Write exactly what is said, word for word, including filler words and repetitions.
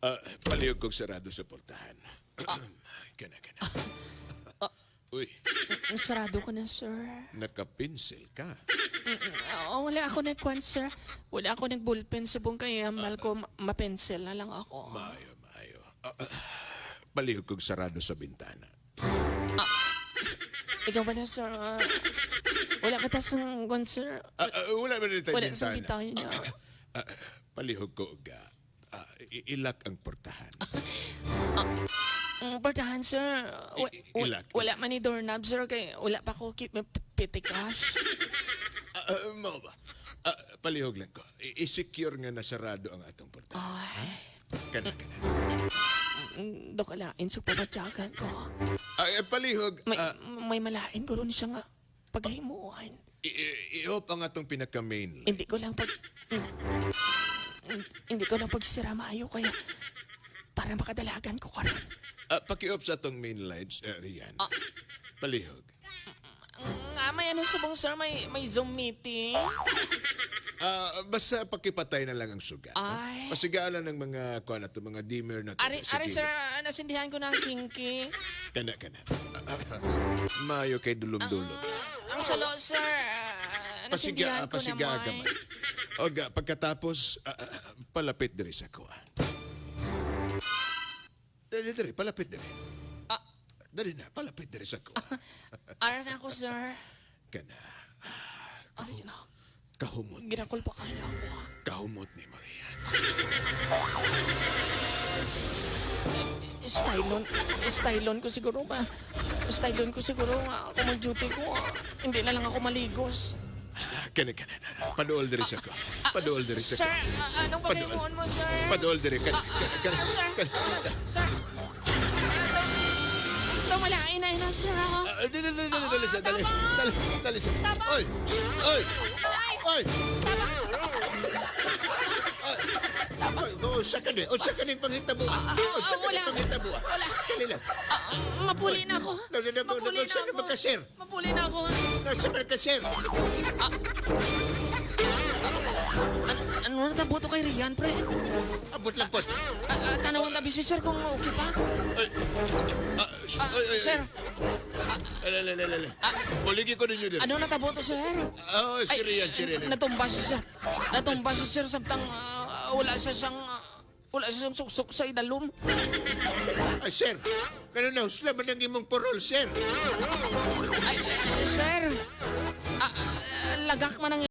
Ah, palihog kog sarado sa portahan. Kana, kana. Uy, Sarado ka na, sir. Nakapinsil ka. Ah, wala ako nagkuan, sir. Wala ako nagbulpen, subong kay ambal ko ma-, mapensil na lang ako. Maayo, maayo. Ah, ah, palihog kog sarado sa bintana. Ikaw ba na, sir? Ah, wala ka ta sang kuan, sir. Ah, ah, wala man dito Wala sa bintana. Bintana. Ah, ah, palihog ko, ga. Ah, i-, ilak ang portahan. Ah, ang portahan, sir. Wa-, I-, i-, wa-, ilak, wala ilak. Man ni doorknob, sir, kay wala pa ko ki-, may p-, petty cash. Ah, ah, mao ba? Ah, palihog lang ko. I-, i-secure nga nasarado ang atong portahan. Ay. Ha? Kana, kana. Mm, Dok, ala, insog pabatyagan ko. Ah, eh, palihog, May, ah, may malain ko ron siya nga paghimuan. I-, i-, i-off ang atong pinaka-main lights. Hindi ko lang pag-, mm, mm, hindi ko lang pagsira maayo kaya para makadalagan ko karon. Ah, paki-off sa atong main lights, eh, Rian. Ah. Palihog. Nga, may ano subong, sir? May, may Zoom meeting? Ah, basta pakipatay na lang ang sugat, no? Ay. Pasigaan lang ng mga, kuwan nato, mga dimmer nato, Ari, ari, security. Sir, nasindihan ko na ang kinky. Kana, kana. Maayo kay dulom-dulom. Ang, ang sulo, sir, ah, Pasiga-, nasindihan ko na pasiga mo, gamay. Oga, pagkatapos, ah, ah, palapit diri sa kuha. Dali, dali, palapit dali. Ah. Dali na, palapit dali sa ko. Ara na ako, sir. Kana. Ano yun, ah? Kahumot. Ginakol pa kaya ako, ah. Kahumot ni Maria. Stylon. Stylon ko siguro ba? Stylon ko siguro nga ako mag-duty ko, ah. Hindi na lang ako maligos. Kani, kani, paduol diri sa ko. Ah, Paduol diri sa sir, ko. Ah, anong Paduol. Paghimuon mo, sir? Paduol diri, kani, Ah, kani, kani, ah, sir, kani. Sir, sir. Ah, ito, ito, malain na yun, sir, ah. Ah, dali, dali, dali, dali, sir, dali. Tama. Dali, dali, sir. Tama. Oy! Oy! Ay! Oy! Tama. Oy, unsa ka ni? Unsa ka ni panghitabo? Ah, ah, Unsa ka ni wala. Panghitabo? Wala. Dali lang. Ah, mapuli na ako. Dali, dali, dali, Mapuli dali, na saan ako. Ka, sir? Mapuli na ako, ha? Nasa man ka, sir? Ah. An-, ano na tabo to kay Rian, pre? Abot lang po. Ah, ah, tanawan tabi si sir kung okay pa. Ay. Ah, sh-, Ah, ay, ay, sir. Ay. Ala, ala, ala, ala. Buligi ko ninyo diri. Ano na tabo to, sir? Oh, si Ay, Rian, si Rian. Natumba si sir. Natumba si sir, samtang, ah, wala siya sang, ah, Wala siyang suksok sa idalom. Ay, sir, kano na husla man ang imong purol, sir? Ay, eh, sir. Ah, ah, lagak man ang